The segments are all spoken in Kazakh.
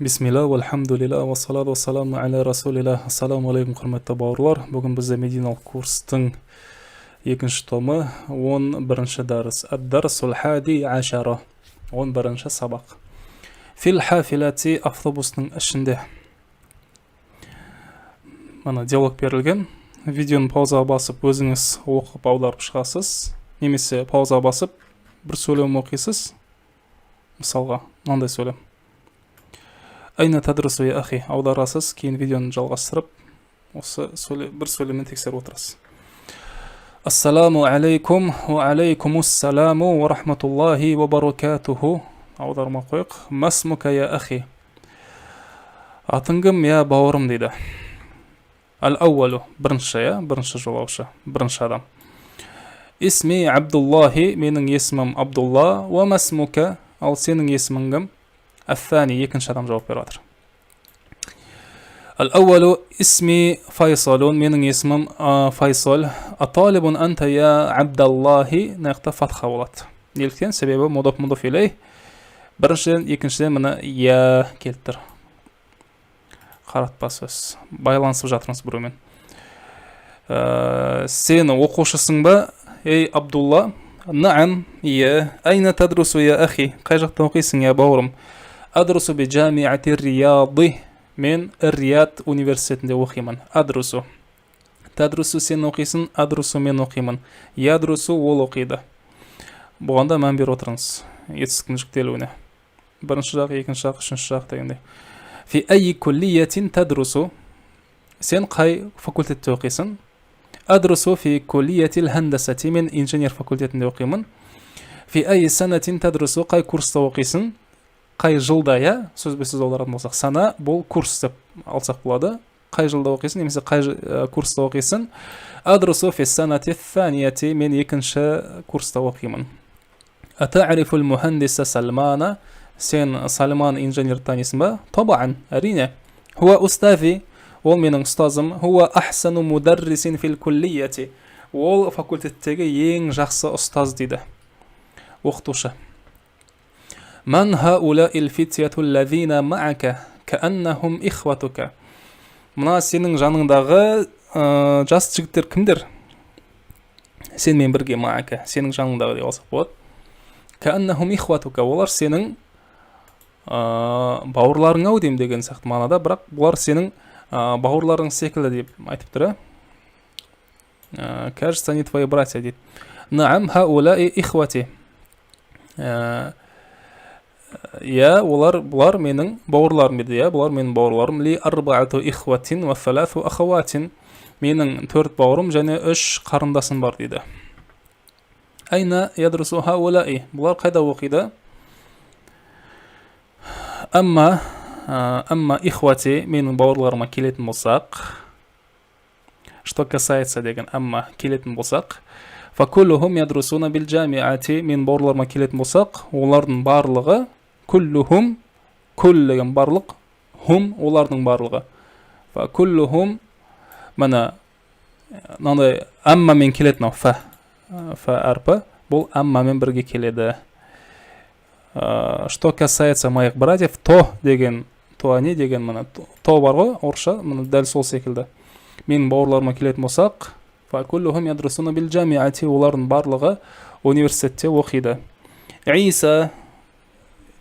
Бисмилла, вальхамдулилля, вассалату вассаламу аля расулилля. Ассалаумағалейкум, құрметті бауырлар. Бүгін бізде мединалық курстың екінші томы, 11 дәріс. Ад-дарсул хади ашара. 11 сабақ. Фил хафилати, автобустың ішінде. Мына диалог берілген. Видеоны паузаға басып, өзіңіз оқып, аударып шығасыз. Немесе паузаға басып, бір сөйлем оқисыз. Мысалға, мынандай сөйлем. Айна тадрусу я ахи? Аударасыз, кейін видеоны жалғастырып, осы сөйле, бір сөйлеммен тексеріп отырасыз. Ассаламу алейкум, уа алейкумуссаламу уа рахматуллахи уа баракатуху. Аударма қояйық. Масмука я ахи? Атың кім, я бауырым, дейді. Әл ауалу, бірінші, иә, бірінші жолаушы, бірінші адам. Исми Абдуллахи, менің есімім Абдулла. Уа масмука, ал сенің есімің кім? Әффәни, екінші адам жауап беріп жатыр. Әл-әуәлу, исми Файсалун, менің есімім Файсал. Аталибун анта я Абдаллахи, мына жақта фатха болады. Неліктен? Себебі мудоф, мудоф илей. Біріншіден, екіншіден, мына я келіп тұр. Қаратпа сөз. Байланысып жатырмыз біреумен. Сен оқушысың ба, ей Абдулла? Наам, иә. Айна тадрусу я ахи? Қай жақта оқисың, я бауырым? Адрусу би джамиати Рияды. Мен Рияд университетінде оқимын. Адрусу. Тадрусу, сен оқисың, адрусу, мен оқимын. Ядрусу, ол оқиды. Бұған да мән беріп отырыңыз. Етістіктің жіктелуіне. Бірінші жақ, екінші жақ, үшінші жақ дегендей. Фи әйи куллиятин тадрусу? Сен қай факультетте оқисың? Адрусу фи куллиятил хандасати. Мен инженер факультетінде оқимын. Фи әйи санатин тадрусу? Қай курста оқисың? Қай жылда, иә, сөзбе сөз аударатын болсақ, сана бұл курс деп алсақ болады. Қай жылда оқисың немесе қай курста оқисың? Адрусу фи санати thaniyati, мен екінші курста оқимын. Атарифул мухандиса Салмана? Сен Салман инженерді танисың ба? Табан, әрине. Хуа устази, ол менің ұстазым. Хуа ахсану мударрисин фил куллияти, ол факультеттегі ең жақсы ұстаз дейді, оқытушы. Ман хаулаил фитьяту аллазина ма'ака кааннахум ихватука? Мына сенің жаныңдағы жас жігіттер кімдер? Сенімен бірге, маака, сенің жаныңдағы деп алсақ болады. Кааннахум ихватука, олар сенің бауырларың ау деймін деген сияқты мағынада, бірақ бұлар сенің бауырларың секілді деп айтып тұр, ә? Кажется, они твои братья, дейді. Наам, хаулаи ихвати. Иә, олар, бұлар менің бауырларым дейді. Иә, бұлар менің бауырларым. Ли арбаату ихватин уа саласу ахаватин, менің төрт бауырым және үш қарындасым бар дейді. Айна ядрусу хаулаи? Бұлар қайда оқиды? Амма ихвати, менің бауырларыма келетін болсақ, что касается деген амма келетін болсақ, факуллухум ядрусуна бил джамиати, менің бауырларыма келетін болсақ, олардың барлығы. Куллухум, кул деген барлық, хум, олардың барлығы. Факуллухум, міне, мынандай аммамен келеді. Мынау фа, фа әрпі, бұл аммамен бірге келеді. Что касается моих братьев, то деген, то они деген, міне, то бар ғой орысша, міне, дәл сол секілді. Менің бауырларыма келетін болсақ, факуллухум ядрусуна бил джамиати, олардың барлығы университетте оқиды. Иса,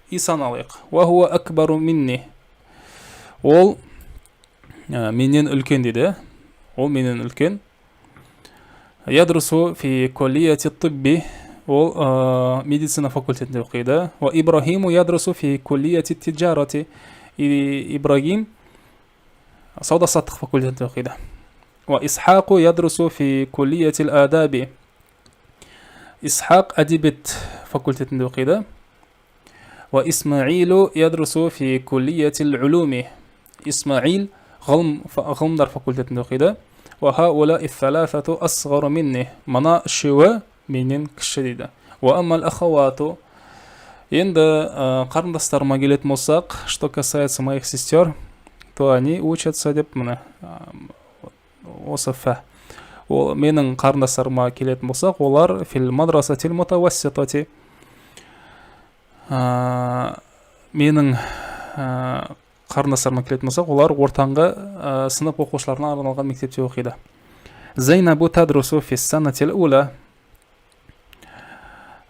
Исаны алайық. Уа хуа акбару минни, ол менен үлкен дейді, ол менен үлкен. Ядрусу фи куллияти тибби, ол медицина факультетінде оқиды. Уа Ибрахиму ядрусу фи куллияти тиджарати, и Ибрагим сауда саттық факультетінде оқиды. Уа Исхақу ядрусу фи куллияти адаби, Исхақ әдебиет факультетінде оқиды. Уа Исмаилу ядрусу фи куллияти улуми, Исмаил ғылым, ғылымдар факультетінде оқиды. Уа хаулаи ссаласату асғару минни, мына үшеуі менен кіші дейді. Уа аммал ахавату, енді қарындастарыма келетін болсақ, что касается моих сестер, то они учатся деп, міне, осы фә. Ол менің қарындастарыма келетін болсақ, олар фил мадрасатил мутавасситати, менің Қарындастарына келетін болсақ, олар ортаңғы сынып оқушыларына арналған мектепте оқиды. Зайнабу тадрусу фи санатил ула.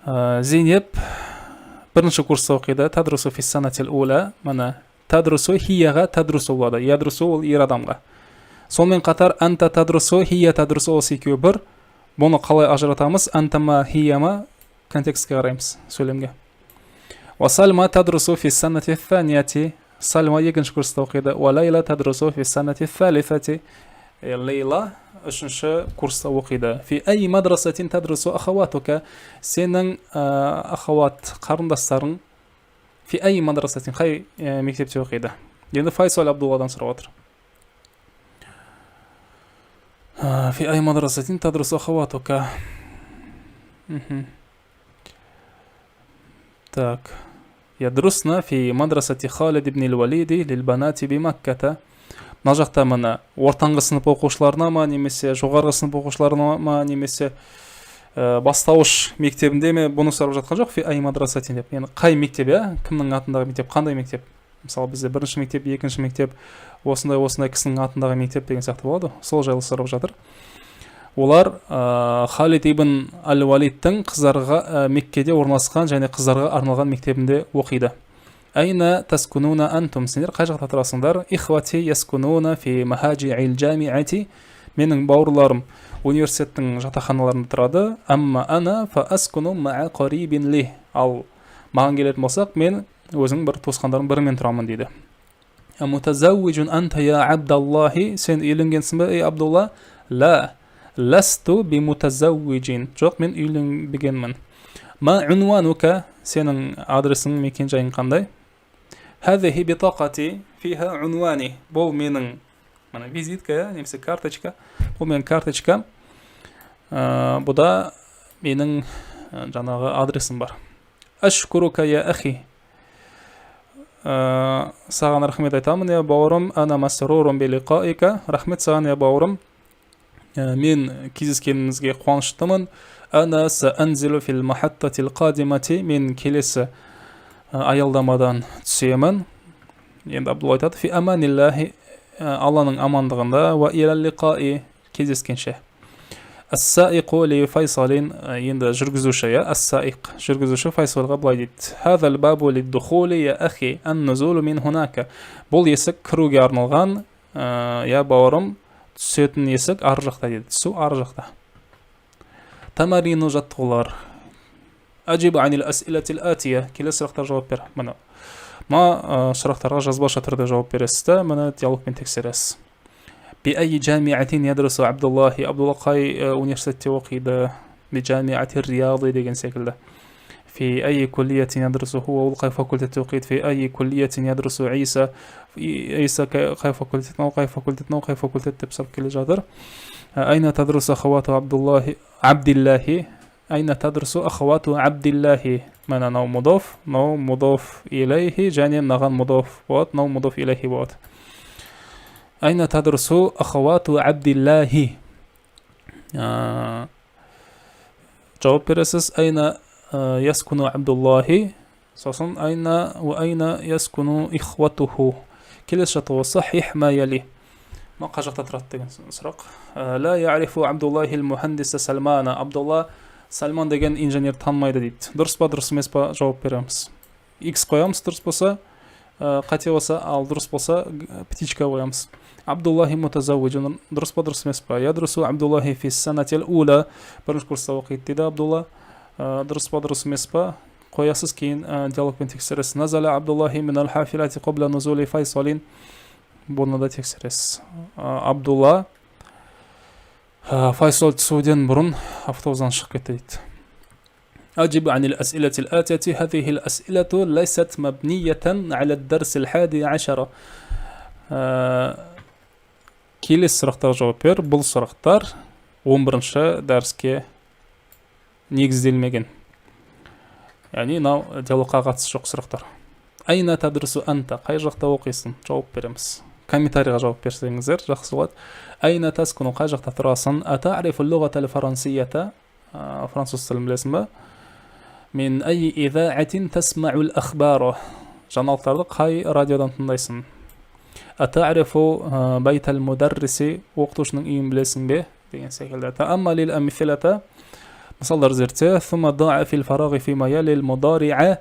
Зейнеп бірінші курста оқиды. Тадрусу фи санатил ула. Міне, тадрусу хияға тадрусу болады. Ядрусу ол ер адамға. Сонымен қатар анта тадрусу, хия тадрусу, осы екеуі бір. Бұны қалай ажыратамыз? Анта ма, хия ма? Контекстке қараймыз, сөйлемге. Уа Сальма тадрусу фи санати thaniyati. Сальма екінші курста оқиды. Уа Лейла тадрусу фи санати thalithati. Лейла үшінші курста оқиды. Фи әй мадрасатин тадрусу ахаватука. Сенің ахават қарындастарың фи әй мадрасатин қай мектепте оқиды? Енді Файсал Абдулладан сұрап отыр. Фи әй мадрасатин тадрусу ахаватука. Так. Ядрусна фи мадрасати Халид ибн Валиди лил-банати би Макката. Мына жақта міне ортаңғы сынып оқушыларына ма, немесе жоғарғы сынып оқушыларына ма, немесе бастауыш мектебінде ме, бұны сұрап жатқан жоқ. Фи ай мадрасатин деп. Яғни қай мектеп, иә? Кімнің атындағы мектеп, қандай мектеп? Мысалы, бізде бірінші мектеп, екінші мектеп, осындай осындай кісінің атындағы мектеп деген сияқты болады. Сол жайлы сұрап жатыр. Олар Халид ибн Әл-Валидтің қыздарға Меккеде орналасқан және қыздарға арналған мектебінде оқиды. Айна таскунуна антум? Сендер қай жақта тұрасыңдар? Ихвати яскунуна фи махажи'ил жамиати. Менің бауырларым университеттің жатақханаларында тұрады. Амма ана фа аскуну ма'a қарибин ли. Ал маған келетін болсақ, мен өзімнің бір туысқандарым бірімен тұрамын дейді. Мутазауwijун анта я Абдаллахи? Сен үйленгенсің бе, ей Абдулла? Ла, ласту бимутазауwijин. Жоқ, мен үйленбегенмін. Ма унванука? Сенің адресің, мекен жайың қандай? Хазихи битақати фиха унвани. Бұл менің мына визитка, немесе карточка. Бұл менің карточкам. Бұда менің жаңағы адресім бар. Ашкурука я ахи. Саған рахмет айтамын, я бауырым. Ана масрурун би лиқаика. Рахмет саған, я бауырым. Мен кездескенімізге қуаныштымын. Ана саанзилу фил махаттатил қадимати. Мен келесі аялдамадан түсемін. Енді Абдулла айтады: фи аманиллахи, Алланың амандығында, уа иля лиқаи, кездескенше. Ас-саиқу ли Файсалин, енді жүргізуші, иә, ас-саиқ, жүргізуші Файсалға былай дейді: хазал бабу лид-духули я ахи, ан-нузулу мин хунака. Бұл есік кіруге арналған, я бауырым, түсетін есік ар жақта дейді, түсу ар жақта. Тамарину, жаттығулар. Ажиб анил асилатил атия. Келесі сұрақтарға жауап бер. Міне, мына сұрақтарға жазбаша түрде жауап бересіз да, міне, диалогпен тексересіз. Би әйи жамиатин ядрусу Абдуллахи? Абдулла қай университетте оқиды? Би жамиати Рияды деген секілді. Фи әйи куллиятин ядрусу хуа? Ол қай факультетте оқиды? Фи әйи куллиятин ядрусу Иса? Иса қай факультет, мынау қай факультет, мынау қай факультет деп сұрап келе жатыр. Айна тадрусу ахавату Абдуллахи, Абдиллахи? Айна тадрусу ахавату Абдиллахи? Міне, мынау мудоф, мынау мудоф илейхи және мынаған мудоф болады, мынау мудоф илейхи болады. Айна тадрусу ахавату Абдиллахи? Жауап бересіз. Айна яскуну Абдуллахи? Сосын айна уа айна яскуну ихватуху? Келесі жаттығу: сахих ма яли. Мына қай жақта тұрады деген сұрақ. Ла яърифу Абдуллахи мухандиса Салмана. Абдулла Салман деген инженер танымайды дейді. Дұрыс па, дұрыс емес па, жауап береміз. X қоямыз дұрыс болса, қате болса, ал дұрыс болса, птичка қоямыз. Абдуллахи мутазауwijун. Дұрыс па, дұрыс емес па? Ядрусу Абдуллахи фи санатил ула. Бірінші курста оқиды дейді Абдулла. Дұрыс па, дұрыс емес па, қоясыз, кейін диалогпен тексересіз. Назала Абдуллахи минал хафилати қабла нузули Файсалин. Бұны да тексересіз. Абдулла Файсал түсуден бұрын автобустан шығып кетті дейді. أجب عن الأسئلة الآتية. هذه الأسئلة ليست مبنية على الدرس 11. Келесі сұрақтарға жауап бер. Бұл сұрақтар 11 дәріске негізделмеген, яғни мынау диалогқа қатысы жоқ сұрақтар. Айна тадрусу анта? Қай жақта оқисың? Жауап береміз. Комментарийға жауап берсеңіздер, жақсы болады. Айна таскуну? Қай жақта тұрасың? Атарифу луғата франсията? Француз тілін білесің ба? Мин әй изаатин тасмау ахбара? Жаңалықтарды қай радиодан тыңдайсың? Атарифу байтал мударриси, оқытушының үйін білесің бе деген секілді. Тааммалил амсилата, мысалдар зертте. Thumma да'a фил фарағи фима ялил мудари'a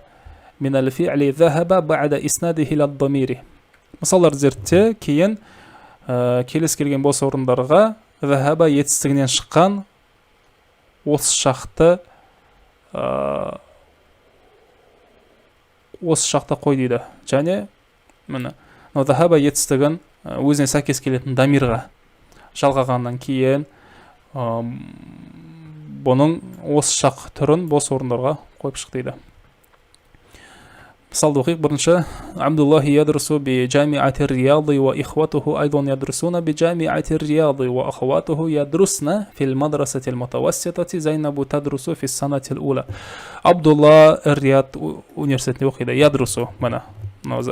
минал фи'ли захаба ба'да иснадихи лад-дамири. Мысалдар зертте, кейін келесі келген бос орындарға захаба етістігінен шыққан осы шақты осы шақта қой дейді. Және міне мынау захаба етістігін өзіне сәйкес келетін дамирға жалғағаннан кейін бұның осы шақ түрін бос орындарға қойып шық дейді. Мысалды оқиық. Бірінші, Абдуллахи ядрусу би джамиати риялды уа ихватуху айдан ядрусуна би джамиати риялды уа ахватуху ядрусна фил мадрасати мутавасситати Зайнабу тадрусу фис санати ула. Абдулла Рият университетінде оқиды. Ядрусу, міне мынау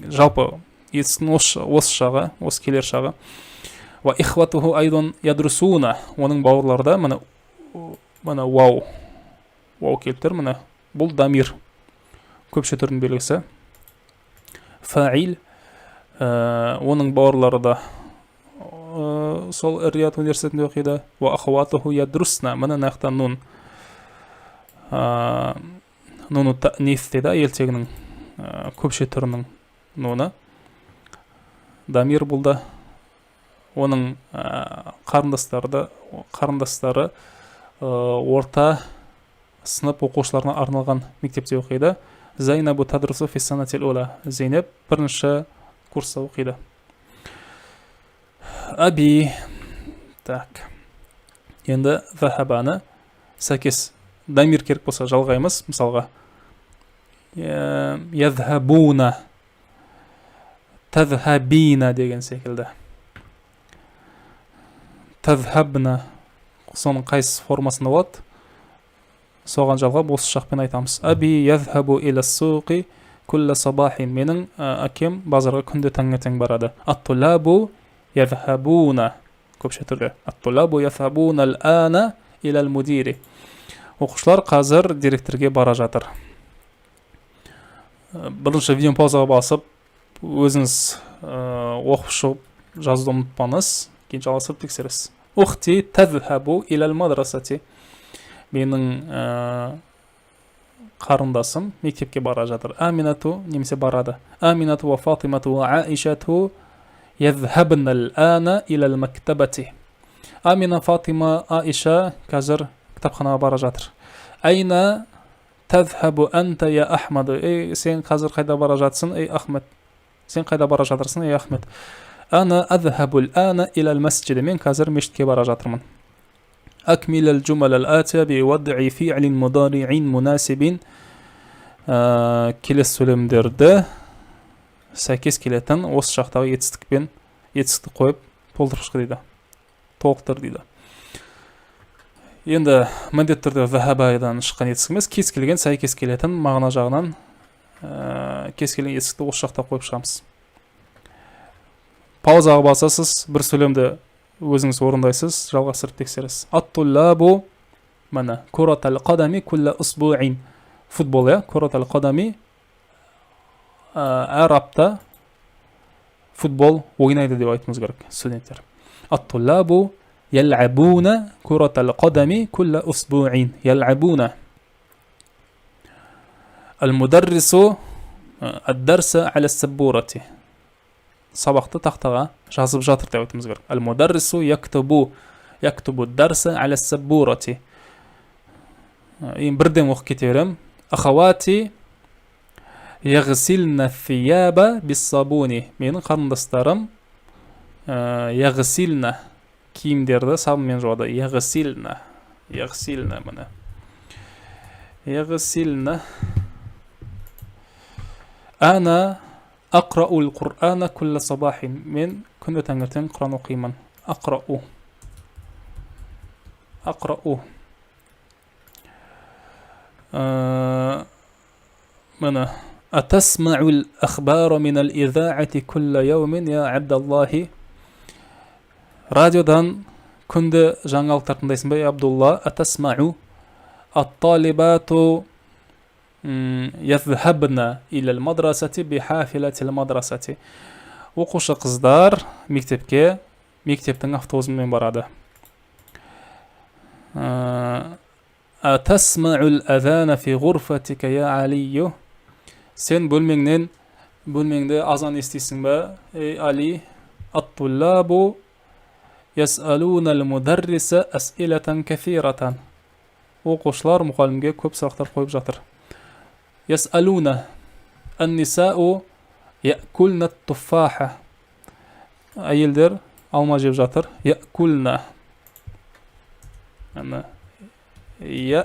жалпы етістің осы шағы, осы келер шағы. Уа ихватуху айдан ядрусуна, оның бауырлары да, міне, міне вау, вау келіп тұр, міне бұл дамир, көпше түрдің белгісі. Фаил, оның бауырлары да сол Рият университетінде оқиды. Уа ахуатуху ядрусна, міне мына жақта нун, нуну та'нис дейді, әйел тегінің көпше түрінің нуны. Дамир бұл да. Оның қарындастары орта сынып оқушыларына арналған мектепте оқиды. Зайнабу тадрусу фи санатил ула. Зейнеп бірінші курста оқиды. Аби. Так. Енді захабаны сәйкес дамир керек болса жалғаймыз. Мысалға, язхабуна, тазхабина деген секілді. Тазхабна, соның қайсы формасында болады? Соған жалғап осы шақпен айтамыз. Аби язхабу иля суқи кулла сабахин. Менің әкем базарға күнде таңертең барады. Ат-тулабу язхабуна, көпше түрде. Ат-тулабу язхабуна ал-ана иля мудири. Оқушылар қазір директорге бара жатыр. Бірінші видео паузаға басып, өзіңіз оқып шығып жазуды ұмытпаңыз. Кейін жалғастырып тексересіз. Ухти тазхабу иля мадрасати. Менің қарындасым мектепке бара жатыр. Аминату немесе барады. Аминату ва Фатимату ва Аишату язхабна ал-ана иля мактабати. Амина, Фатима, Аиша қазір кітапханаға бара жатыр. Айна тазхабу анта я Ахмад? Ей, сен қазір қайда бара жатсың, ей Ахмед? Сен қайда бара жатырсың, ей Ахмед? Ана азхабу ал-ана иля масджид. Мен қазір мешітке бара жатырмын. أكمل الجمل الآتية بوضع فعل مضارع مناسب. Келесі сөйлемдерді сәйкес келетін осы шақтағы етістікпен етістікті қойып толтырып шық дейді, толықтыр дейді. Енді міндетті түрде захабадан шыққан етістік емес, кез келген сәйкес келетін мағына жағынан кез келген етістікті осы жақта қойып шығамыз. Паузаға басасыз, бір сөйлемді өзіңіз орындайсыз, жалғастырып тексересіз. Ат-туллабу, міне, куратал қадами кулла усбуин. Футбол, иә, куратал қадами, әр апта футбол ойнайды деп айтуымыз керек студенттер. Ат-туллабу ял'абуна куратал қадами кулла усбуин. Ял'абуна. Ал-мударрису ад-дарса аля саббурати. Сабақты тақтаға жазып жатыр деп айтуымыз керек. Ал-мударрису яктубу дарса аля саббурати. Енді бірден оқып кете беремін. Ахавати яғсилна thiyaba биссабуни. Менің қарындастарым яғсилна, киімдерді сабынмен жуады. Яғсилна, яғсилна, міне. Яғсилна. Ана ақрау л-Құр'ана кулла сабахин. Мен күнде таңертең Құран оқимын. Ақрау. Ақрау. Міне. Атасмау л-ахбара мин ал-изаати кулла яумин я Абдаллахи. Радиодан күнде жаңалықтар тыңдайсың ба, Абдулла? Атасмау. Ат-талибату язхабна иля ал-мадрасати бихафилати ал-мадрасати. Оқушы қыздар мектепке мектептің автобусымен барады. Атасма'ул азана фи ғурфатика я Алию? Сен бөлмеңде азан естисің бе, ей Али? Ат-туллабу яс'алуна ал-мударриса ас'илатан кафиратан. Оқушылар мұғалімге көп сұрақтар қойып жатыр. Яс'алуна. Ан-ниса'у я'кулна ат-туффаха. Әйелдер алма жеп жатыр. Я'кулна. Ана. Я'кулна.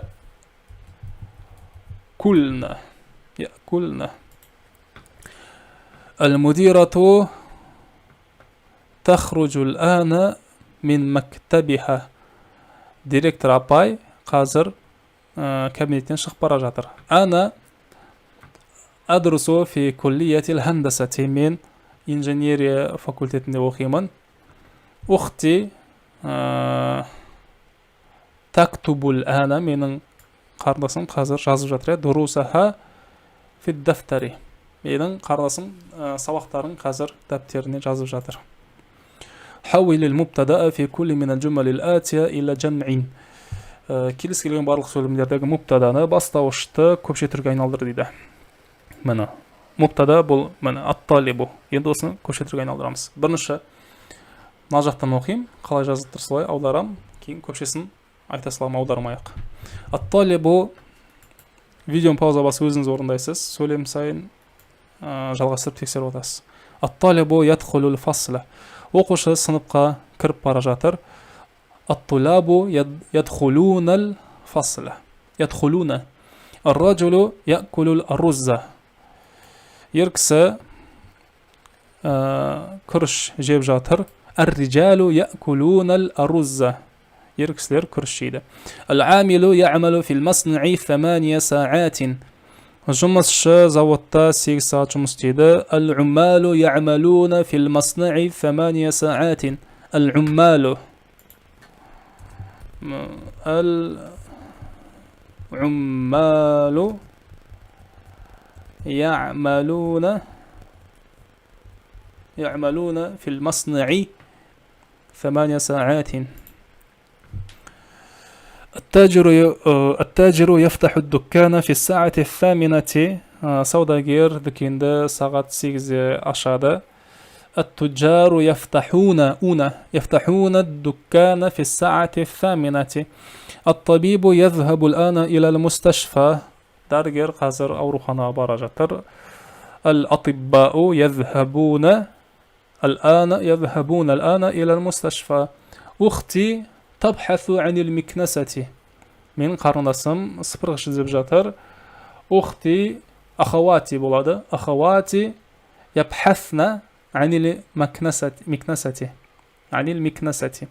Я'кулна. Аль-мудирату тахруджу ал-ана мин мактабиха. Директор апай қазір кабинеттен шығып бара жатыр. Ана адрусу фи куллиятил хандасати. Мен инженерия факультетінде оқимын. Ухти тактубул ана. Менің қарындасым қазір жазып жатыр. Дурусаха фи дафтари. Менің қарындасым сабақтарын қазір дәптеріне жазып жатыр. Хауилил мубтадаа фи кулли минал жумалил атия иля жам'ин. Келесі келген барлық сөйлемдердегі мубтаданы, бастауышты көпше түрге айналдыр дейді. Міне, мубтада бұл, міне, ат-талибу. Енді осыны көпше түрге айналдырамыз. Бірінші, мына жақтан оқимын, қалай жазылып тұр солай аударам, кейін көпшесін айта саламын аудармай-ақ. Ат-талибу, видеоны пауза басып өзіңіз орындайсыз, сөйлем сайын жалғастырып тексеріп отырасыз. Ат-талибу ядхулул фасла. Оқушы сыныпқа кіріп бара жатыр. Ат-тулабу ядхулунал фасла. Ядхулуна. Ар-раджулу яъкулул арузза. Ер кісі күріш жеп жатыр. Ар-риджалу яъкулунал арузза. Ер кісілер күріш жейді. Ал-амилу яъмалу фил маснаи 8 саатин. Жұмысшы заводта 8 сағат жұмыс істейді. Ал-уммалу яъмалуна фил маснаи 8 саатин. Ал-уммалу. Ал-уммалу яъмалуна фил маснаи 8 саатин. التاجر يفتح الدكان في الساعة 8. Саудагер дүкенді сағат 8-де ашады. التجار يفتحون الدكان في الساعة 8. الطبيب يذهب الآن إلى المستشفى. Дәрігер қазір ауруханаға бара жатыр. الأطباء يذهبون الآن إلى المستشفى. أختي تبحث عن المكنسة. Менің қарындасым сыпырғыш іздеп жатыр. Ухти, ахавати болады. Ахавати ябхасна анил микнасати. Анил микнасати.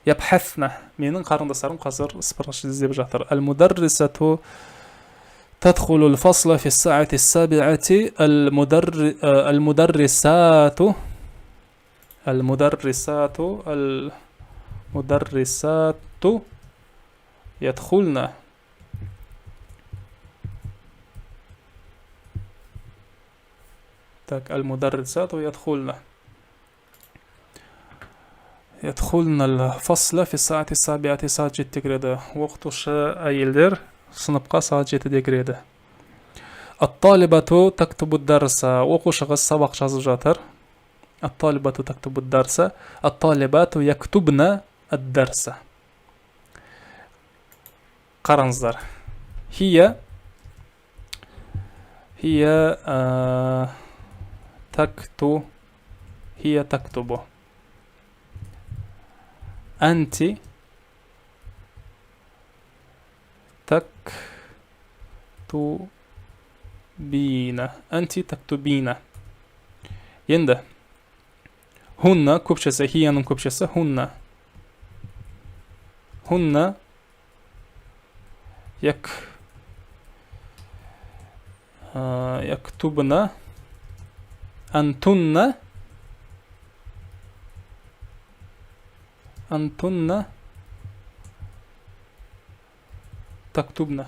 Ябхасна. Менің қарындастарым қазір сыпырғыш іздеп жатыр. Аль-мударрисату тадхулу ал-фасла фи ас-саати ас-сабиати. Аль-мударрисату, аль-мударрисату, аль-мударрисату يدخلن. Так, المدرسات يدخلن. يدخلن الفصل في الساعة 7. Сағат 7-де кіреді. Оқытушы әйелдер сыныпқа сағат 7-де кіреді. الطالبة تكتب الدرس. Оқушы қыз сабақ жазып жатыр. الطالبة تكتب الدرس. الطالبات يكتبن الدرس. Қараңыздар. Хия, хия, такту, хия тактубу. Анти тактубина. Анти тактубина. Енді хунна көпшесі, хияның көпшесі хунна. Хунна яктубна, антунна, антунна тактубна.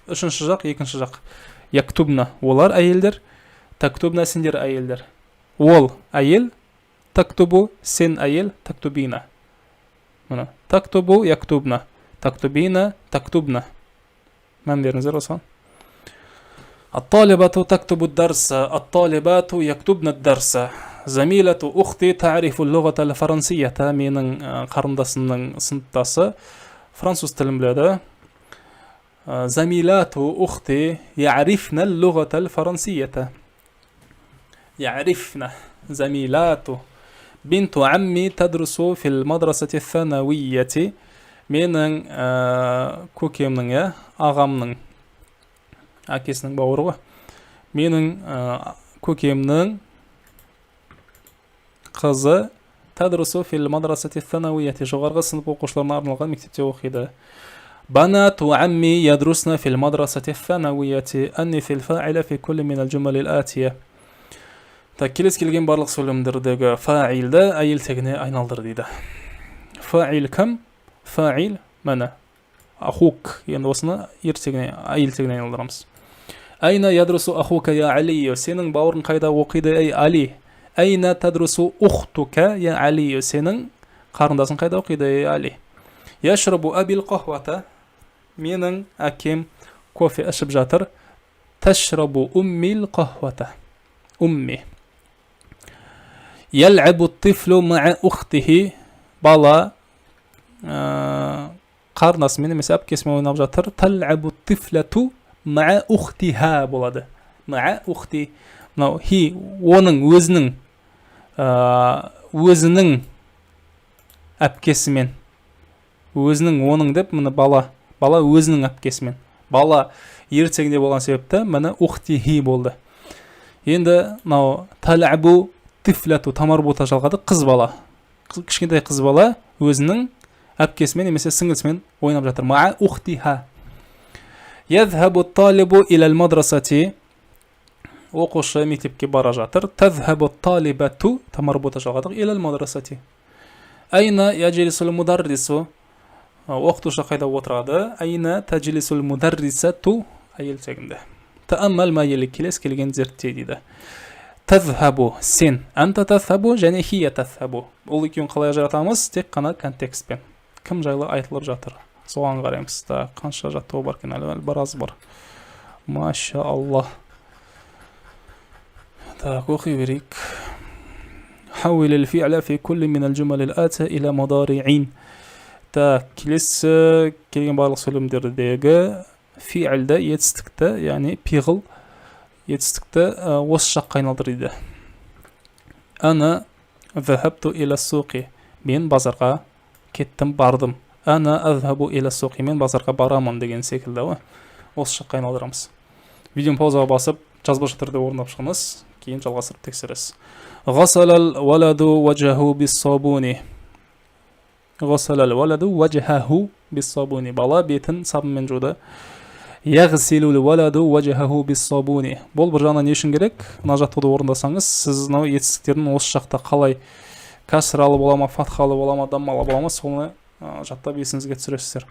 Үшінші жақ, екінші жақ. Яктубна олар әйелдер, тактубна сендер әйелдер. Ол әйел, тактубу, сен әйел, тактубина. Міне, тактубу, яктубна. Тактубина, тактубна. Мән беріңіздер осыған. الطالبة تكتب الدرس، الطالبات يكتبن الدرس. زميلة أختي تعرف اللغة الفرنسية. Менің қарындасымның сыныптасы француз тілін біледі. زميلات أختي يعرفن اللغة الفرنسية. يعرفن زميلات. بنت عمي تدرس في المدرسة الثانوية. Менің көкемнің, иә, ағамның, әкесінің бауыры ғой, менің көкемнің қызы تدرس في المدرسة الثانوية, жоғарғы сынып оқушыларына арналған мектепте оқиды. بنات عمي يدرسن في المدرسة الثانوية. أنث الفاعل في كل من الجمل الآتية. Так, келесі келген барлық сөйлемдердегі фаилді әйел тегіне айналдыр дейді. Фаил кім? Фаил міне, أخوك. Енді осыны ер тегіне, әйел тегіне айналдырамыз. أين يدرس أخوك يا علي? Сенің бауырың қайда оқиды, ей Али? أين تدرس أختك يا علي? Сенің қарындасың қайда оқиды, ей Али? يشرب أبي القهوة. Менің әкем кофе ішіп жатыр. تشرب أمي القهوة. أمي. يلعب الطفل مع أخته. Бала қарындасымен немесе әпкесімен ойнап жатыр. تلعب الطفلة مع أختها болады. مع أختي. Мынау хи оның өзінің, өзінің әпкесімен, өзінің, оның деп, міне, бала өзінің әпкесімен. Бала ер тегінде болған себепті, міне, أخته болды. Енді мынау تلعب الطفلة, تا марбута жалғады, қыз бала, кішкентай қыз бала өзінің әпкесімен немесе сіңілісімен ойнап жатыр. مع أختها. يذهب الطالب إلى المدرسة. Оқушы мектепке бара жатыр. تذهب الطالبة, تا марбута жалғадық, إلى المدرسة. أين يجلس المدرس? Оқытушы қайда отырады? أين تجلس المدرسة? Әйел тегінде. تأمل ما يلي. Келесі келген зертте дейді. تذهب сен, أنت تذهب және هي تذهب. Ол екеуін қалай ажыратамыз? Тек қана контекстпен, кім жайлы айтылып жатыр, соған қараймыз. Так, қанша жаттығу бар екен? Әлі біраз бар, машалла. Так, оқи берейік. حول الفعل في كل من الجمل الآتية إلى مضارع. Так, келесі келген барлық сөйлемдердегі фиілді, етістікті, яғни пиғыл етістікті осы жаққа айналдыр дейді. أنا ذهبت إلى السوق. Мен базарға кеттім, бардым. أنا أذهب إلى السوق. Мен базарға барамын деген секілді ғой, осы жаққа айналдырамыз. Видеоны паузаға басып, жазбаша түрде орындап шығыңыз, кейін жалғастырып тексересіз. غسل الولد وجهه بالصابون. غسل الولد وجهه بالصابون. Бала бетін сабынмен жуды. يغسل الولد وجهه بالصابون. Бұл бір жағынан не үшін керек? Мына жаттығуды орындасаңыз, сіз мынау етістіктердің осы жақта қалай, кәсіралы бола ма, фатхалы бола ма, даммалы бола ма, соны жаттап есіңізге түсіресіздер.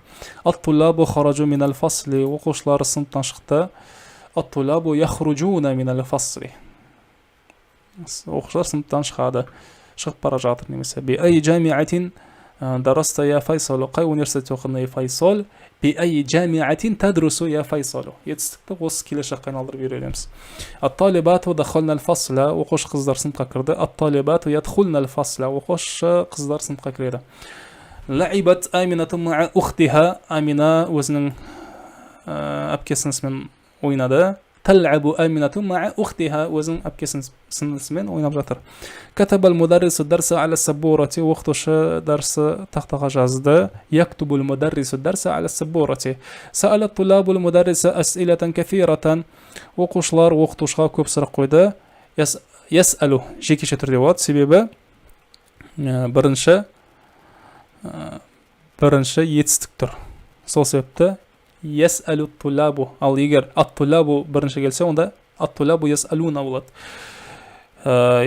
الطلاب خرجوا من الفصل. Оқушылар сыныптан шықты. الطلاب يخرجون من الفصل. Оқушылар сыныптан шығады, шығып бара жатыр немесе. بأي جامعة درست يا فيصل? Қай университетте оқыдың, ей Файсал? بأي جامعة تدرس يا فيصل? Етістікті осы келесі жаққа айналдырып үйренеміз. الطالبات دخلن الفصل. Оқушы қыздар сыныпқа кірді. الطالبات يدخلن الفصل. Оқушы қыздар сыныпқа кіреді. لعبت آمنة مع أختها. Амина өзінің әпке сіңлісімен ойнады. تلعب آمنة مع أختها. Өзінің әпке сіңлісімен ойнап жатыр. كتب المدرس الدرس على السبورة. Оқытушы дәрісі тақтаға жазды. يكتب المدرس الدرس على السبورة. سأل الطلاب المدرس أسئلة كثيرة. Оқушылар оқытушыға көп сұрақ қойды. يسأل жекеше түрде болады, себебі бірінші етістік тұр, сол себепті يسأل الطلاب. Ал егер الطلاب бірінші келсе, онда الطلاب يسألون болады.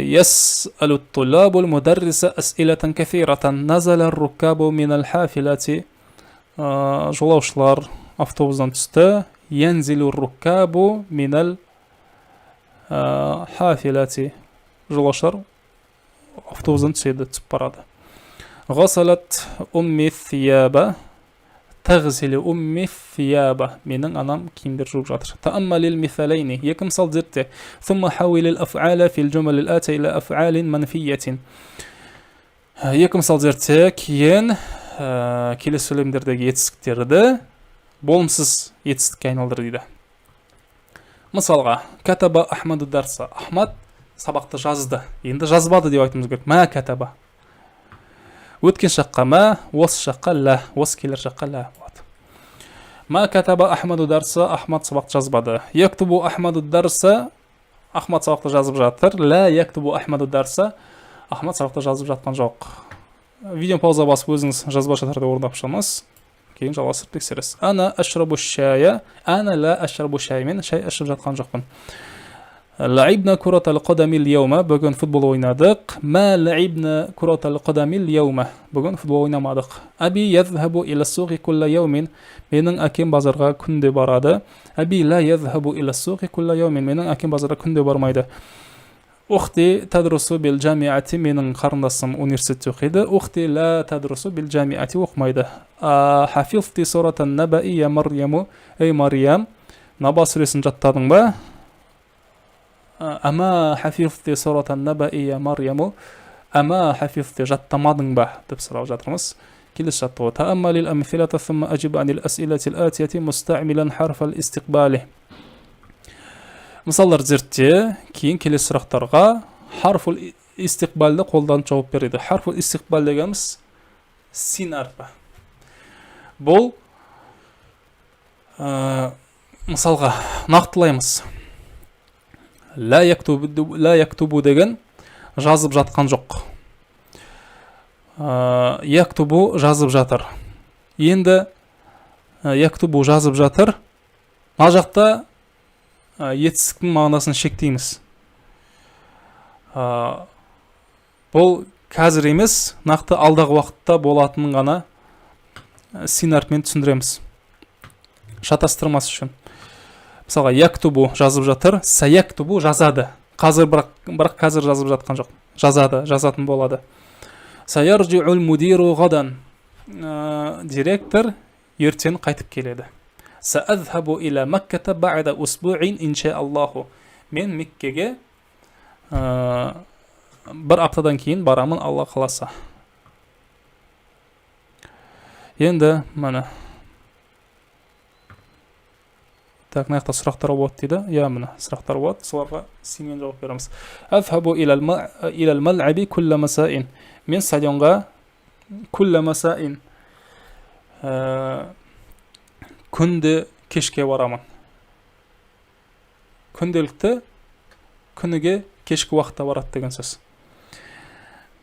يسأل الطلاب المدرس أسئلة كثيرة. نزل الركاب من الحافلة. Жолаушылар автобустан түсті. ينزل الركاب من الحافلة. Жолаушылар автобустан түседі, түсіп барады. Ғасалат умми thiyaba. Тағзилу умми thiyaba. Менің анам киімдер жуып жатыр. Тааммалил мисалайни. Екі мысал зертте. Thumma хауилил аф'ала фил жумалил ата ила аф'алин манфиятин. Екі мысал зертте, кейін келесі сөйлемдердегі етістіктерді болымсыз етістікке айналдыр дейді. Мысалға, катаба Ахмаду дарса. Ахмад сабақты жазды. Енді жазбады деп айтуымыз керек. Мә катаба. Өткен шаққа мә, осы шаққа лә, осы келер шаққа лә болады. Мә катаба Ахмаду дарса. Ахмад сабақты жазбады. Яктубу Ахмаду дарса. Ахмад сабақты жазып жатыр. Лә яктубу Ахмаду дарса. Ахмад сабақты жазып жатқан жоқ. Видео пауза басып өзіңіз жазбаша түрде орындап шығыңыз. Кейін жалғастырып тексересіз. Ана ашрабу шая, ана ла ашрабу шай. Мен шай ішіп жатқан жоқпын. Лаибна куратал қадамил яума. Бүгін футбол ойнадық. Ма лаибна куратал қадамил яума. Бүгін футбол ойнамадық. Аби язхабу ила суқи кулла яумин. Менің әкем базарға күнде барады. Аби ла язхабу ила суқи кулла яумин. Менің әкем базарға күнде бармайды. Ухти тадрусу бил жамиати. Менің қарындасым университетте оқиды. Ухти ла тадрусу бил жамиати, оқымайды. Хафизти суратан набаи я Марьяму. Ей Мариям, Наба сүресін жаттадың ба? Ама хафизти суратан набаи я Марьяму. Ама хафизти, жаттамадың ба деп сұрап жатырмыз. Келесі жаттығу. Тааммалил амсилата сумма ажиб анил асилатил атияти мустаъмилан харфал истиқбали. Мысалдар зертте, кейін келесі сұрақтарға харфул истиқбалді қолданып жауап береді. Харфул истиқбал дегеніміз син әрпі. Бұл мысалға нақтылаймыз. Ла яктубу, ла яктубу деген жазып жатқан жоқ. Яктубу жазып жатыр. Енді яктубу жазып жатыр. Мына жақта етістіктің мағынасын шектейміз. Бұл қазір емес, нақты алдағы уақытта болатынын ғана син әрпімен түсіндіреміз. Шатастырмас үшін. Мысалға, яктубу жазып жатыр, саяктубу жазады. Қазір бірақ қазір жазып жатқан жоқ. Жазады, жазатын болады. Саяржиул мудиру ғадан. Директор ертең қайтып келеді. Саазхабу иля Макката баъда усбуин иншааллаху. Мен Меккеге бір аптадан кейін барамын, Алла қаласа. Енді міне. Так, мына жақта сұрақтар болады дейді. Иә, міне сұрақтар болады. Соларға синмен жауап береміз. Азхабу илал мал'аби кулла масаин. Мен стадионға кулла масаин күнде кешке барамын. Күнделікті күніге кешкі уақытта барады деген сөз.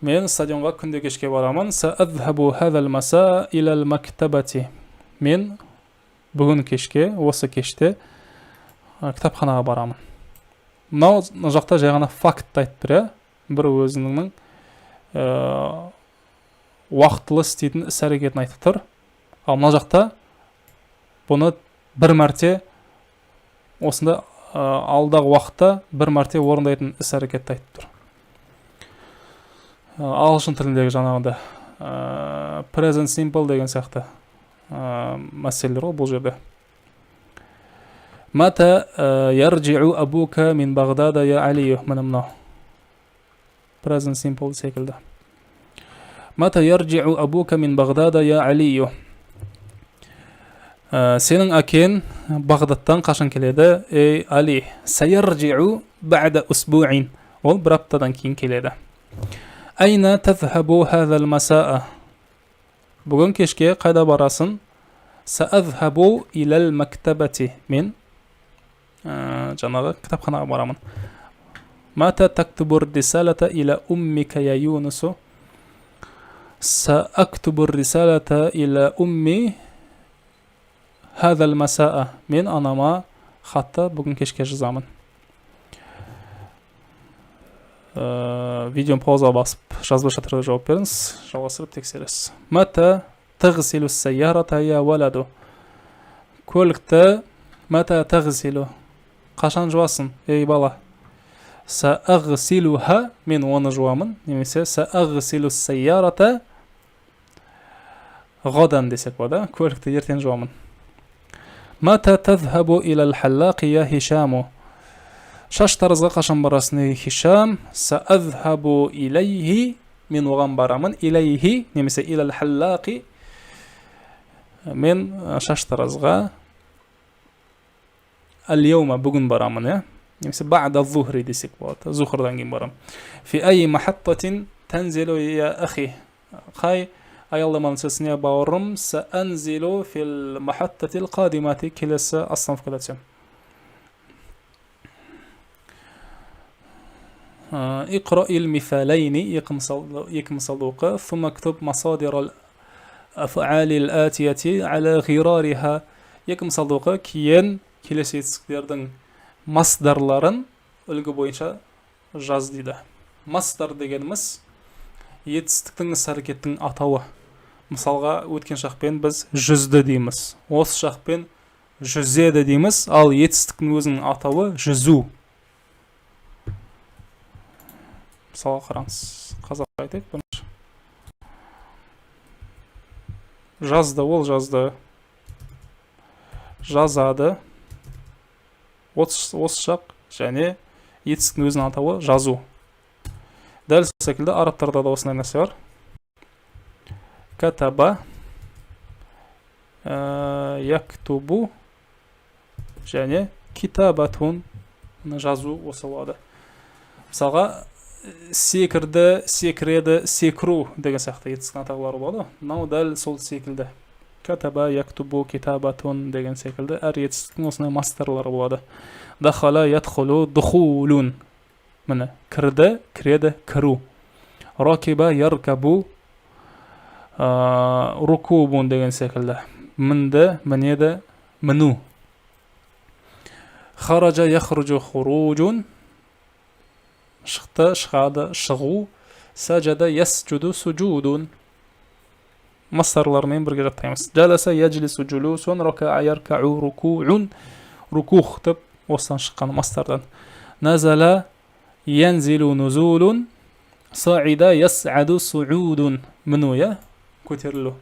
Мен стадионға күнде кешке барамын. Саазхабу хазал маса илал мактабати. Мен бүгін кешке, осы кеште кітапханаға барамын. Мынау мына жақта жай ғана фактты айтып тұр, иә? Бір өзінің уақытылы істейтін іс әрекетін айтып тұр. Ал мына жақта бұны бір мәрте осында алдағы уақытта бір мәрте орындайтын іс әрекетті айтып тұр. Ағылшын тіліндегі жаңағындай present simple деген сияқты мәселелер ғой бұл жерде. Мата ярджиу абука мин Бағдада я Алию. Міне мынау present simple секілді. Мата ярджиу абука мин Бағдада я Алию. Сенің әкең Бағдаттан қашан келеді, ей Али? Саярджиу баъда усбуин. Ол бір аптадан кейін келеді. Айна тазхабу хазал масаа. Бүгін кешке қайда барасың? Саазхабу илал мактабати. Мен жаңағы кітапханаға барамын. Мата тактубур рисалата ила уммика я Юнусу. Саактубур рисалата ила умми хазал масаа. Мен анама хатты бүгін кешке жазамын. Видеоны пауза басып жазбаша түрде жауап беріңіз, жалғастырып тексересіз. Мата тағсилу саярата я валаду. Көлікті мата тағсилу, қашан жуасың, ей бала? Саағсилуха, мен оны жуамын, немесе саағсилу сайярата ғадан десек болады, көлікті ертең жуамын. Мата тадхабу илал халлақи я Хишаму. Шаштаразға қашан барасың, ей Хишам? Саазхабу илайхи, мен оған барамын. Илайхи немесе илал халлақи, мен шаштаразға әл-яума, бүгін барамын, иә? Немесе баъда зухри десек болады, зухрдан кейін барамын. Фи ай махаттатин танзилу я ахи. Қай аялдаманың түсесің, бауырым? Саанзилу фил махаттатил қадимати, келесі остановкада түсемін. اقرأ المثالين، екі мысалды оқы. ثم اكتب مصادر الأفعال الآتية على غرارها. Екі мысалды оқы, кейін келесі етістіктердің масдарларын үлгі бойынша жаз дейді. Масдар дегеніміз етістіктің, іс әрекеттің атауы. Мысалға, өткен шақпен біз жүзді дейміз, осы шақпен жүзеді дейміз, ал етістіктің өзінің атауы жүзу. Мысалға қараңыз, қазақша айтайық бірінші. Жазды, ол жазды, жазады, осы шақ және етістіктің өзінің атауы жазу. Дәл сол секілді арабтарда да осындай нәрсе бар. Катаба, яктубу және китабатун, жазу осы болады. Мысалға, секірді, секіреді, секіру деген сияқты етістіктің атаулары болады. Мынау дәл сол секілді. Катаба, яктубу, китабатун деген секілді әр етістіктің осындай мастерлары болады. Дахала, ядхулу, духулун. Міне, кірді, кіреді, кіру. Ракиба, яркабу, рукубун деген секілді. Мінді, мінеді, міну. Хаража, яхружу, хуружун. Шықты, шығады, шығу. Сажада, ясжуду, сужудун. Масдарлармен бірге жаттаймыз. Жаласа, яжлису, жулусун, ракаа, яркау, рукуун, рукух деп осыдан шыққан масдардан. Назала, янзилу, нузулун, саида, ясаду, суудун. Міну, иә, көтерілу.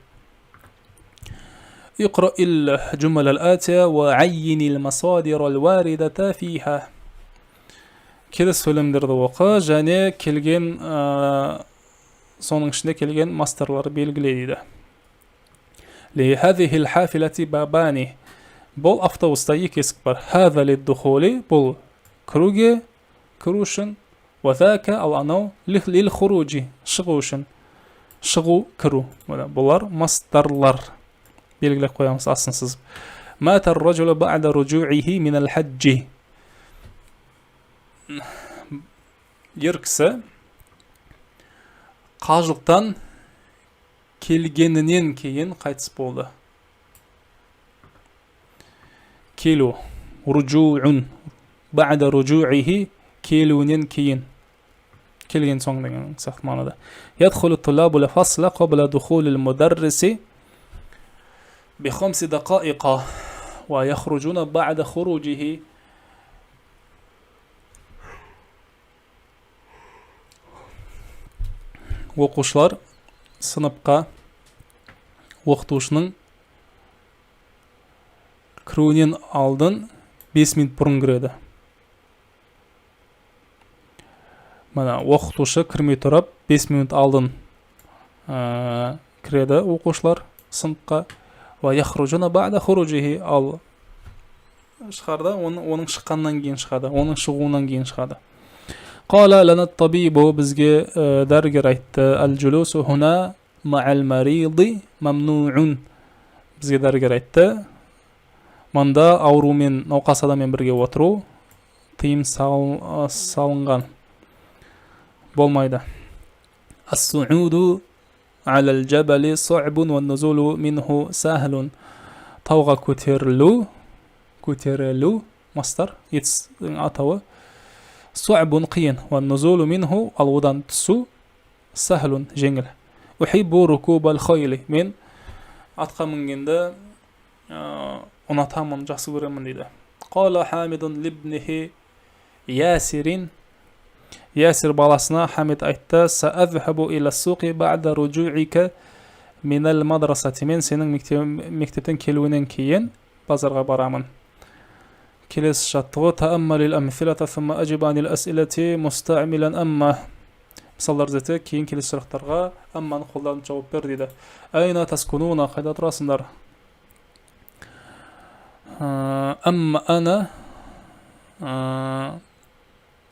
اقرأ الجمل الآتية وعين المصادر الواردة فيها. Келесі сөйлемдерді оқы және келген, соның ішінде келген мастерлары белгіле дейді. لهذه الحافلة بابان. Бұл автобуста екі есік бар. هذا للدخول, бұл кіруге, кіру үшін. وذاك, ал анау للخروج, шығу үшін. Шығу, кіру. Міне, бұлар мастерлар. Белгілеп қоямыз астын сызып. مات الرجل بعد رجوعه من الحج. Ер кісі қажылықтан келгенінен кейін қайтыс болды. Келу, ружуун, баъда ружуихи, келуінен кейін, келген соң деген сияқты мағынада. Ядхулу туллабу л-фасла қабла духулил мударриси би хамси дақаиқа ва яхружуна баъда хуружихи. Оқушылар сыныпқа оқытушының кіруінен алдын 5 минут бұрын кіреді. Мына оқытушы кірмей тұрып 5 минут алдын кіреді оқушылар сыныпқа. Ва яхружуна баъда хуружихи, ал шығарда оның шыққаннан кейін шығады, оның шығуынан кейін шығады. Қала лана табибу, бізге дәрігер айтты. Әл-жулусу хуна ма'ал мариди мамнуун. Бізге дәрігер айтты, мында аурумен, науқас адаммен бірге отыру тыйым салынған, болмайды. Ас-су'уду алал жабали са'бун ва нузулу минху сахлун. Тауға көтерілу, көтерілу мастар, етістің атауы. Са'бун қиын, ва нузулу минху, ал одан түсу, сахлун жеңіл. Ухиббу рукубал хайли, мен атқа мінгенді ұнатамын, жақсы көремін дейді. Қала Хамидун либнихи Ясирин. Ясир баласына Хамид айтты: саазхабу иля суқи баъда ружуика минал мадрасати. Мен сенің мектептен келуінен кейін базарға барамын. Келесі жаттығу: тааммалил амсилата сумма ажиб анил асилати мустаъмилан амма. Мысалдар зерттеп, кейін келесі сұрақтарға амманы қолданып жауап бер дейді. Айна таскунуна, қайда тұрасыңдар? Амма ана,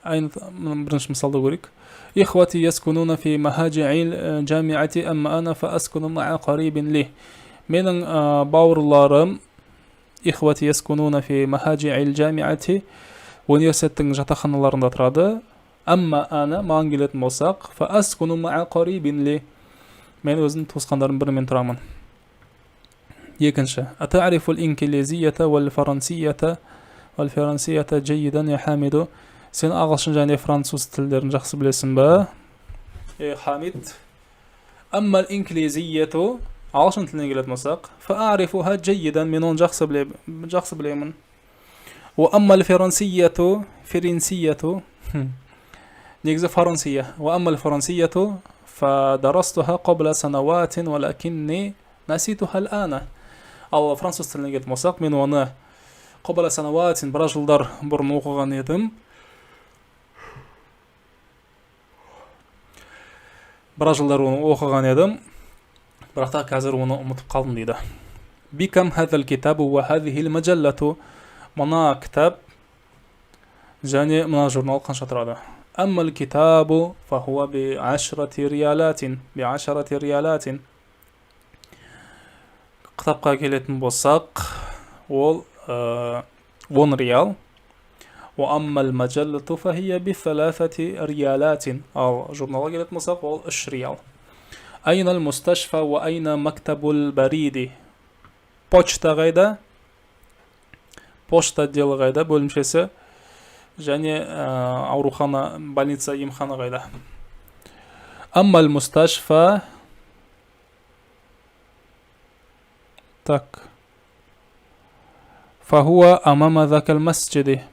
бірінші мысалды көрейік. Ихвати яскунуна фи махаджиил джамиати амма ана фа аскуну маа қарибин ли. Менің бауырларым ихвати яскунуна фи махаджиил джамиати, университеттің жатақханаларында тұрады. Амма ана, маған келетін болсақ, фа аскуну маа қарибин ли, мен өзімнің туысқандарым бірімен тұрамын. Екінші: атарифул инкилизията уәл франсията уәл франсията джейидан я Хамиду. Сен ағылшын және француз тілдерін жақсы білесің бе? Хамид. Амма инкилизияту, ағылшын тіліне келетін болсақ, фа арифуха джейидан, мен оны жақсы білемін. Уа амма франсияту, френсияту, негізі франция. Уа амма франсияту фа дарастуха қабла санаватин уалакинни наситуха ал'ана. Ал француз тіліне келетін болсақ, мен оны қабла санаватин, біраз жылдар бұрын оқыған едім. Біраз жылдар оны оқыған едім, бірақ та қазір оны ұмытып қалдым дейді. Бикам хазал китабу уа хазихил мажаллату. Мына кітап және мына журнал қанша тұрады? Аммал китабу фахуа би ашрати риялатин, би ашрати риялатин. Кітапқа келетін болсақ, ол 10 риал. Уа аммал мажаллату фахия би саласати риялатин. Ал журналға келетін болсақ, ол 3 риал. Айна мусташфа уа айна мактабул бариди. Почта қайда? Пошта отделі қайда, бөлімшесі? Және аурухана, больница, емхана қайда? Аммал мусташфа. Так. Фахуа амама закал масджиди.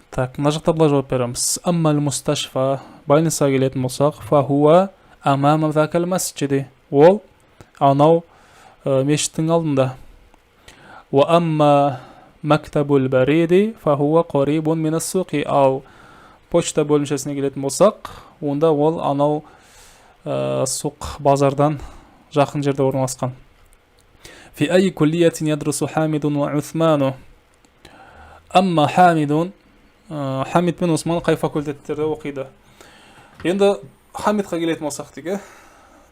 Так, мына жақта былай жауап береміз. Аммал мусташфа, больницаға келетін болсақ, фахуа амама закал масджиди. Ол анау мешіттің алдында. Уа амма мактабул бариди фахуа қарибун минас суқи. Ал почта бөлімшесіне келетін болсақ, онда ол анау суқ базардан жақын жерде орналасқан. Фи ай куллиятин ядрусу Хамидун уа Усману. Амма Хамидун, Хамид пен Осман қай факультеттерде оқиды? Енді Хамидқа келетін болсақ дейік.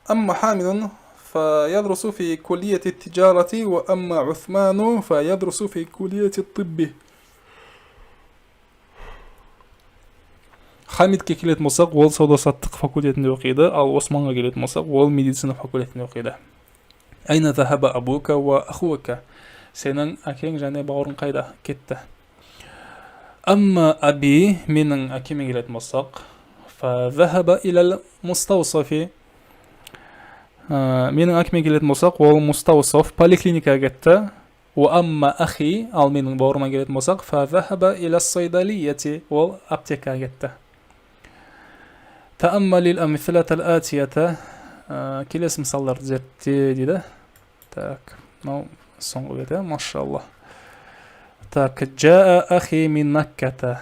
Амма Хамидун فيدرس في كلية التجارة وأما عثمان فيدرس في كلية الطب. Хамидке келетін болсақ, ол сауда-саттық факультетінде оқиды, ал Османға келетін болсақ, ол медицина факультетінде оқиды. Айна захаба абука уа ахука. Сенің әкең және бауырың қайда кетті? Амма аби, менің әкеме келетін болсақ, фа захаба илал мустаусафи. Менің әкеме келетін болсақ, ол мустаусаф поликлиникаға кетті. Уа амма ахи, ал менің бауырыма келетін болсақ, фа захаба иля сайдалияти, ол аптекаға кетті. Тааммалил амсилатал атията. Келесі мысалдарды зертте дейді. Так, мынау соңғы беті, машалла. Так, жаа ахи мин Макката.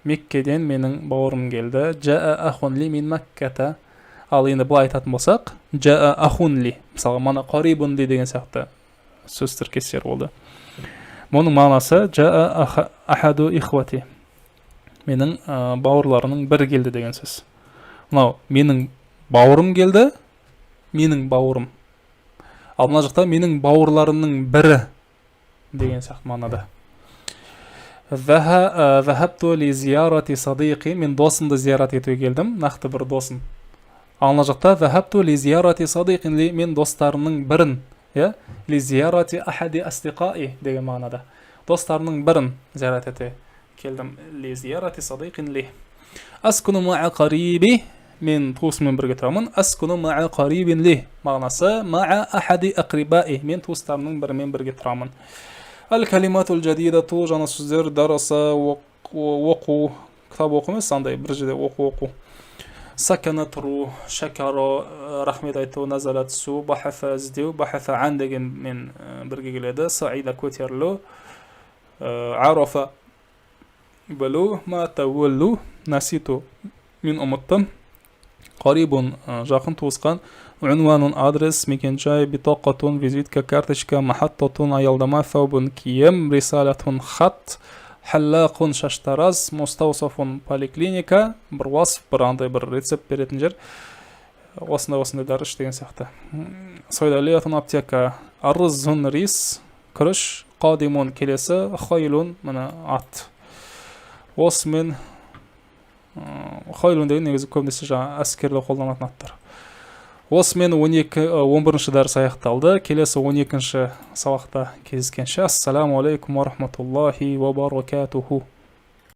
Меккеден менің бауырым келді. Жаа ахун ли мин Макката. Ал енді былай айтатын болсақ, жаа ахун ли, мысалға мана қарибун ли деген сияқты сөз тіркестері болды. Мұның мағынасы жаа ахаду ихвати, менің бауырларымның бірі келді деген сөз. Мынау менің бауырым келді, менің бауырым. Ал мына жақта менің бауырларымның бірі деген сияқты мағынада. Захабту ли зиярати садиқи, мен досымды зиярат етуге келдім, нақты бір досым. Ал мына жақта захабту ли зиярати садиқин ли, мен достарымның бірін, иә, ли зиярати ахади астиқаи деген мағынада. Достарымның бірін зиярат ете келдім. Ли зиярати садиқин ли. Аскуну маа қариби, мен туысыммен бірге тұрамын. Аскуну маа қарибин ли мағынасы маа ахади ақрибаи, мен туыстарымның бірімен бірге тұрамын. Әл калиматул жадидату, жаңа сөздер, дараса, оқу, Кітап оқу емес, андай бір жерде оқу оқу. Сакана тұру, шакара рахмет айту, назала түсу, бахафа іздеу, бахафа ан дегенмен бірге келеді, саида көтерілу, арафа білу, мата өлу, наситу мен ұмыттым, қарибун жақын туысқан, унванун адрес, мекенжай, битақатун визитка, карточка, махаттатун аялдама, thawбун киім, рисалатун хат, халлақун шаштараз, мустаусафун поликлиника, бір уасф, бір андай бір рецепт беретін жер, осындай осындай дәрі іш деген сияқты. Сайдалиятун аптека, арызун рис, күріш, қадимун келесі, хайлун міне ат. Осымен хайлун деген негізі көбінесе жаңағы әскерде қолданатын аттар. Осымен 12, 11 дәріс аяқталды. Келесі 12 сабақта кездескенше, ассаламу алейкум уа рахматуллахи уа баракатуху.